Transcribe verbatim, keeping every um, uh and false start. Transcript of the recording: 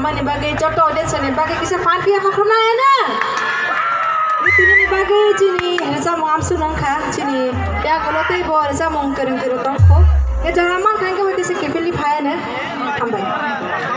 Mani bagwi joto audience ni bagwi kisa phan phiya ma khorna ena. Tini ni bagwi chini rwchapmung amsu nang kha, chini yagulo tei bo rwchapmung kwrwng kwrwng tong kho. Ye jora man kha hwnkhe bo kisa kiphilwi phai ene. Hambai.